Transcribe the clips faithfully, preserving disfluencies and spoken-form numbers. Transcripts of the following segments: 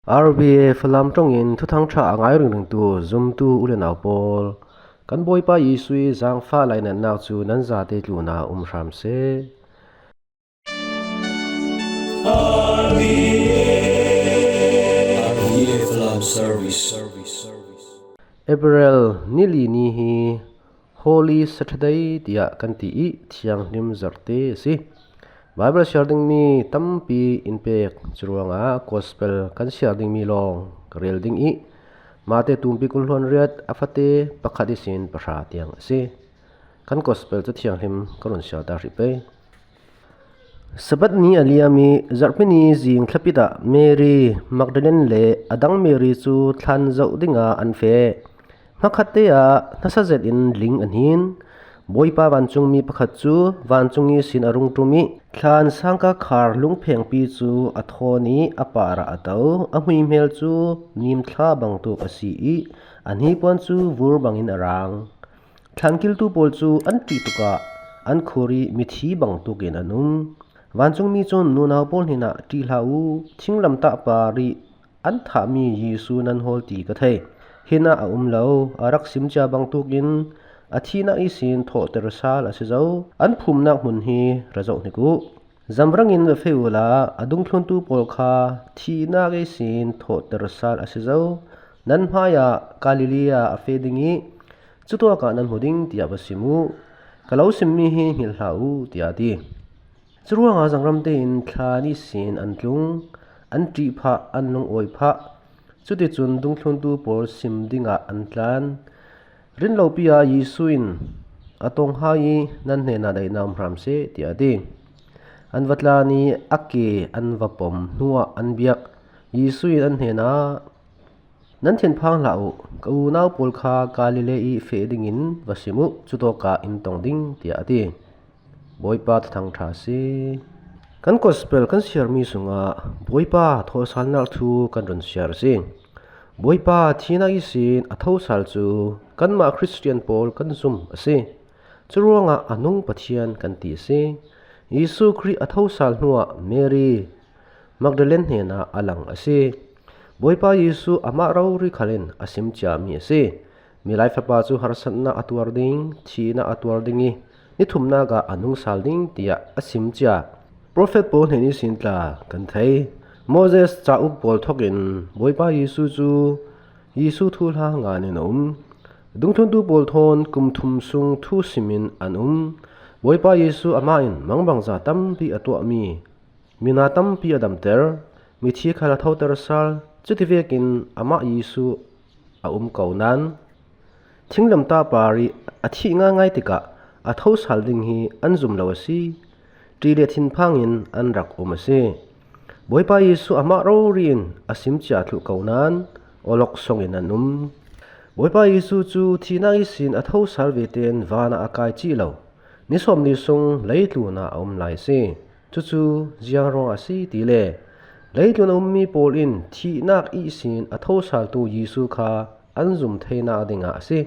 R B A Falam ṭawngin thuthang ṭha a ngai ringringtu zumtu u le nau pawl, kan Bawipa Jesuh i zangfah lainatnak cu nan zate tlunah um hram seh. R B A Falam Service. April ni li ni hi Holy Saturday tiah kan ti i thianghlim zarhte a si. Baibal siar dingmi tampi in pek, curuangah Gospel kan siar dingmi lawng ka rel ding i Mate tumpi kul hluan riat a fate pakhat ihsin pahra tiang a si. Kan Gospel cu thianghlim ka run siar ta hrih pei. Sabbath ni a liam i zarhpi ni zing thlapit ah Mary Magdalene le a dang Mary cu thlan zoh dingah an feh. Hmakhatte ah nasa zetin ling a hnin. Bawipa vancungmi pakhat cu vancung ihsin a rung ṭum i thlan sangka khar lungphengpi cu a thawn i a parah a to. A hmuihmel cu nimthla bangtuk a si i a hnipuan cu vur bangin a rang. Thlan kiltu pawl cu an ṭih tukah an khur i mithi bangtuk in an um. Vancungmi cun, "Nunau pawl hnenah ṭih hlah u, thinglamtah par i an thahmi Jesuh nan hawl ti ka thei. Hinah a um lo, a rak sim cia bangtuk in a thihnak ihsin thawhter sal a si zo. An phumnak hmun hi ra zoh hnik u. Zamrang in va feh uhla, a dungthluntu pawl kha thihnak ihsin thawhter sal a si zo. Nan hmaiah Galilee ah a feh ding i cutuak ah nan hmu ding, tiah va sim u. Ka lo simmi hi hngilh hlah u," tiah a ti. Curuangah zangram tein thlan ihsin an tlung, an ṭih phah, an lungawi phah. Cuticun dungthluntu pawl sim dingah an tlan. Rinlopi ah Jesuh in a tonghai i, "Nan hnenah daihnak um hram seh," tiah a ti. An va tlan i a ke an va pom hnuah an biak. Jesuh in an hnenah, "Nan thinphang hlah u, ka unau pawl kha Galilee i feh dingin va sim u, cutawkah in tong ding," tiah a ti. Bawipa thuthang ṭha a si. Kan Gospel kan siarmi sungah Bawipa thawhsalnak thu kan run siar a si. Bawipa thihnak ihsin a thosal cu kanmah Khristian pawl kan zum a si. Curuangah a nung Pathian kan ti a si. Jesuh Khrih a thosal hnuah Mary Magdalene hnenah a lang a si. Bawipa Jesuh amah rori khal in a sim ciami a si. Milai Fapa cu harsatnak a tuar ding, thihnak a tuar ding i ni thumnak ah a nung sal ding, tiah a sim cia. Profet pawl hnen ihsin tla kan thei. Moses cauk pawl thawkin Bawipa Jesuh cu Jesuh thuhla ngan in a um. Dungthluntu pawl thawn kum thum sung thu simin an um. Bawipa Jesuh amah in mangbangza tampi a tuahmi, mina tampi a damter, mithi khal a thoter sal, cuti vekin amah Jesuh a um ko nain, thinglamtah par i a thih ngaingai tikah a thosal ding hi an zum lo a si. Ṭih le thinphang in an rak um a si. Bawipa Jesuh amah rori in a sim cia thluh ko nain awlok song in an um. Bawipa Jesuh cu thihnak ihsin a thosal ve tein van ah a kai cih lo. Ni sawmli sung leitlun ah a um lai a si. Cucu ziang ruangah a si ti le, leitlun a ummi pawl in thihnak ihsin a thosaltu Jesuh kha an zum theinak dingah a si.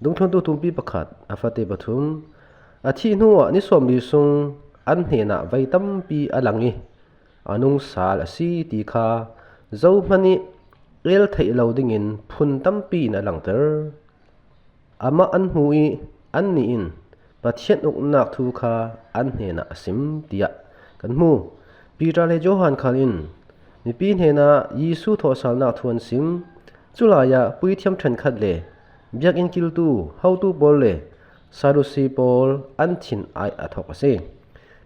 Dungthluntu tumpi pakhat, a fate pathum, a thih hnuah ni sawmli sung an hnenah vei tampi a lang i, a nung sal a si ti kha zohman i el theih lo dingin phun tampi in a langter. Amah an hmu i annih in Pathian uknak thu kha an hnenah a sim, tiah kan hmu. Peter le Johan khal in mipi hnenah Jesuh thawhsalnak thu an sim. Culai ah puithiam ṭhenkhat le biakinn kiltu, hotu pawl le Sadusi pawl an thin ai a thawk a si.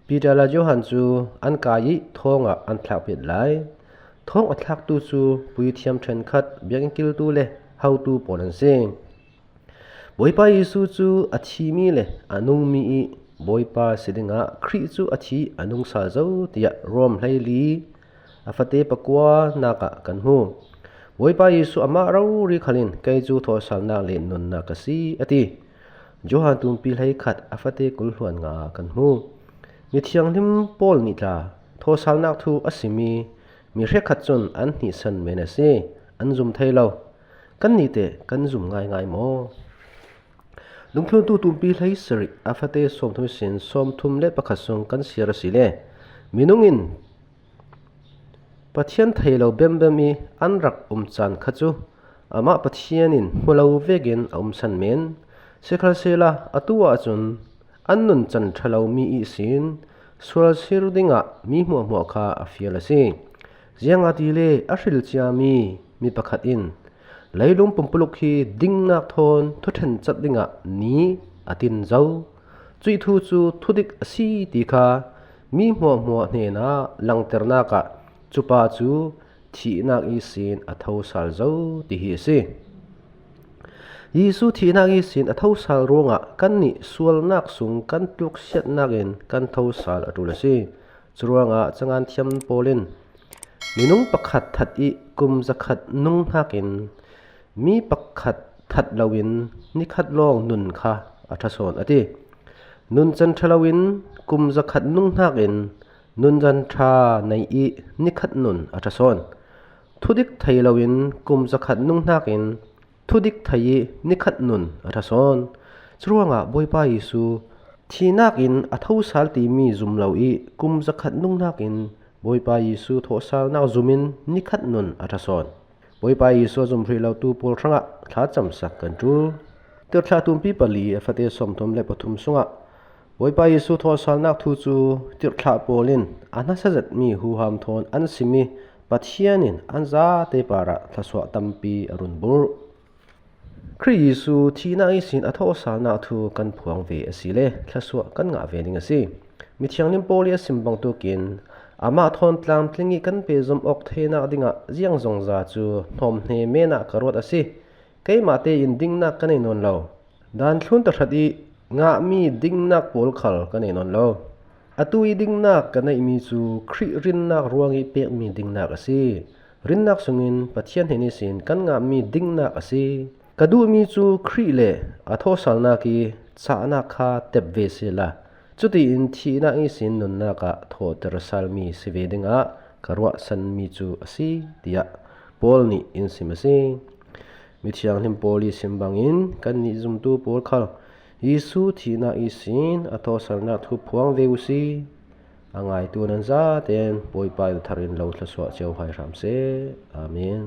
Peter le Johan cu an kai i thawng ah an thlak pet lai. Thawng a thlaktu cu puithiam ṭhenkhat, biakinn kiltu le hotu pawl an si. Bawipa Jesuh cu a thimi le a nungmi i Bawipa si dingah Khrih cu a thi a nung sal zo, tiah Rom hleili, a fate pakua nak ah kan hmu. Bawipa Jesuh amah rori khal in, "Kei cu thawhsalnak le nunnak ka si," a ti. Johan tumpi hleikhat, a fate kul hluan nga kan hmu. Mithianghlim pawl nih tla thawhsalnak thu a simi mi hrekkhat cun an hnihsan men a si, an zum thei lo. Kannih teh kan zum ngaingai maw? Dungthluntu tumpi hleisarih, a fate sawmthum ihsin sawmthum le pakhat sung kan siar a si le, minung in Pathian thei lo bembem i an rak um caan kha cu amah Pathian in hmu lo vekin a umsan men. Sikhalsehla atu ahcun an nuncan ṭha lomi ihsin sual sir dingah mi hmuahhmuah kha a fial a si. Ziangahtile a hril ciami mi pakhat in, "Leilung pumpuluk hi dingnak thawn thuṭhencat dingah ni a tin zo. Cuih thu cu thudik a si ti kha mi hmuahhmuah hnenah langternak ah cupa cu thihnak ihsin a thosal zo," ti hi a si. Jesuh thihnak ihsin a thosal ruangah kannih sualnak sung kan tluksiatnak in kan thosal a ṭul a si. Curuangah cangan thiam pawl in, "Minung pakhat that i kum zakhat nung hnakin mi pakhat that loin nikhat lawng nun kha a ṭha sawn," a ti. Nuncan ṭha loin kum zakhat nung hnakin nuncan ṭha nei i nikhat nun a ṭha sawn. Thudik thei loin kum zakhat nung hnakin thudik thei i nikhat nun a ṭha sawn. Curuangah Bawipa Jesuh thihnak in a thosal timi zum lo i kum zakhat nung hnakin Bawipa Jesuh thawhsalnak zumin nikhat nun a ṭha sawn. Bawipa Jesuh a zum hrih lotu pawl hrangah thlacamsak kan ṭul. Tirhthlah tumpi pali a fate sawmthum le pathum sungah Bawipa Jesuh thawhsalnak thu cu tirhthlah pawl in a nasa zetmi huham thawn an sim i Pathian in an zate parah thluasuah tampi a run burh. Khrih Jesuh thihnak ihsin a thawhsalnak thu kan phuang ve asile thluasuah kan ngah ve ding a si. Mithianghlim Paul i a sim bangtukin, "Amah thawn tlamtling i kan pehzom awk theinak dingah ziang zongza cu hnawmhne men ah ka ruat a si. Keimah tein dingnak ka nei nawn lo. Daan thlun tahrat i ngahmi dingnak pawl khal ka nei nawn lo. Atu i dingnak ka neihmi cu Khrih rinnak ruang i pekmi dingnak a si. Rinnak sungin Pathian hnen ihsin kan ngahmi dingnak a si. Ka duhmi cu Khrih le a thawhsalnak i cahnak kha tep ve sehla, cutiin thihnak ihsin nunnak ah thawhter salmi si ve dingah ka ruahsanmi cu a si," tiah Paul nih in sim a si. Mithianghlim Paul i sim bangin kannih zumtu pawl khal Jesuh thihnak ihsin a thawhsalnak thu phuang ve u si. A ngaitu nan zaten Bawipa in thar in lo thluasuah cio hai hram seh. Amen.